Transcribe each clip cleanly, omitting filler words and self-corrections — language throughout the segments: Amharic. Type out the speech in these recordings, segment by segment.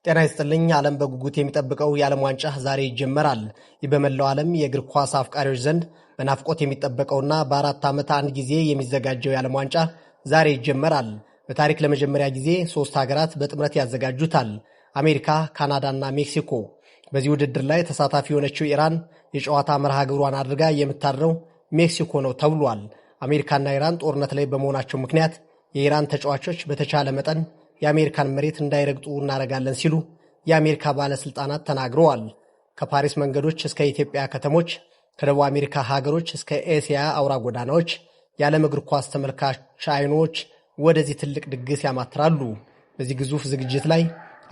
ጤና ይስጥልኝ። ዓለም በጉጉት የሚጠብቀው የዓለም ዋንጫ ዛሬ ይጀመራል። ይህ በመላው ዓለም የእግር ኳስ አፍቃሪዎች ዘንድ በናፍቆት የሚጠበቀውና በ4 ዓመት አንድ ጊዜ የሚዘጋጀው የዓለም ዋንጫ ዛሬ ይጀመራል። በታሪክ ለመጀመሪያ ጊዜ 3 ሀገራት በጥምረት ያዘጋጁታል፤ አሜሪካ፣ ካናዳና ሜክሲኮ። በዚህ ውድድር ላይ ተሳታፊ የሆነችው ኢራን የጨዋታ መርሃ ግብሯን አድርጋ የምታድረው ሜክሲኮ ነው ተብሏል። አሜሪካና ኢራን ጦርነት ላይ በመሆናቸው ምክንያት የኢራን ተጫዋቾች በተቻለ መጠን የአሜሪካን መሬት እንዳይረግጡ እናደርጋለን ሲሉ የአሜሪካ ባለስልጣናት ተናግረዋል። ከፓሪስ መንገዶች እስከ ኢትዮጵያ ከተሞች፣ ከደቡብ አሜሪካ ሀገሮች እስከ ኤስያ አውራ ጎዳናዎች የዓለም እግር ኳስ ተመልካች አይኖች ወደዚህ ትልቅ ድግስ ያማትራሉ። በዚህ ግዙፍ ዝግጅት ላይ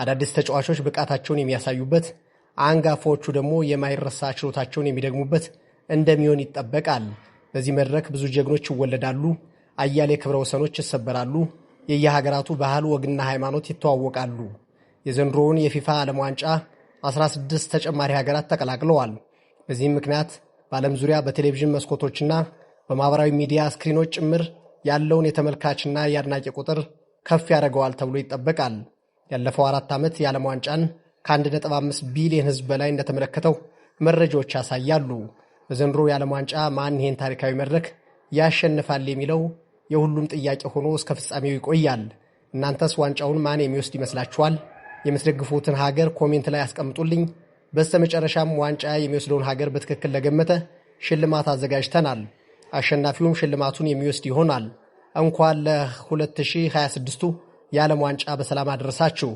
አዳዲስ ተጫዋቾች ብቃታቸውን የሚያሳዩበት፣ አንጋፋዎቹ ደግሞ የማይረሳ ችሎታቸውን የሚደግሙበት እንደሚሆን ይጠበቃል። በዚህ መድረክ ብዙ ጀግኖች ይወለዳሉ፣ አያሌ ክብረ ወሰኖች ይሰበራሉ፣ የየሀገራቱ ባህል ወግና ሃይማኖት ይተዋወቃሉ። የዘንድሮውን የፊፋ ዓለም ዋንጫ 16 ተጨማሪ ሀገራት ተቀላቅለዋል። በዚህም ምክንያት በዓለም ዙሪያ በቴሌቪዥን መስኮቶችና በማኅበራዊ ሚዲያ ስክሪኖች ጭምር ያለውን የተመልካችና የአድናቂ ቁጥር ከፍ ያደርገዋል ተብሎ ይጠበቃል። ያለፈው 4 ዓመት የዓለም ዋንጫን ከ1.5 ቢሊዮን ሕዝብ በላይ እንደተመለከተው መረጃዎች ያሳያሉ። በዘንድሮ የዓለም ዋንጫ ማን ይሄን ታሪካዊ መድረክ ያሸንፋል የሚለው የሁሉም ጥያቄ ሆኖ እስከ ፍጻሜው ይቆያል። እናንተስ ዋንጫውን ማን የሚወስድ ይመስላችኋል? የምትደግፉትን ሀገር comment ላይ አስቀምጡልኝ። በስተመጨረሻም ዋንጫ የሚወስደውን ሀገር በትክክል ለገመተ ሽልማት አዘጋጅተናል። አሸናፊውም ሽልማቱን የሚወስድ ይሆናል። እንኳን ለ2026ቱ የዓለም ዋንጫ በሰላም አደረሳችሁ።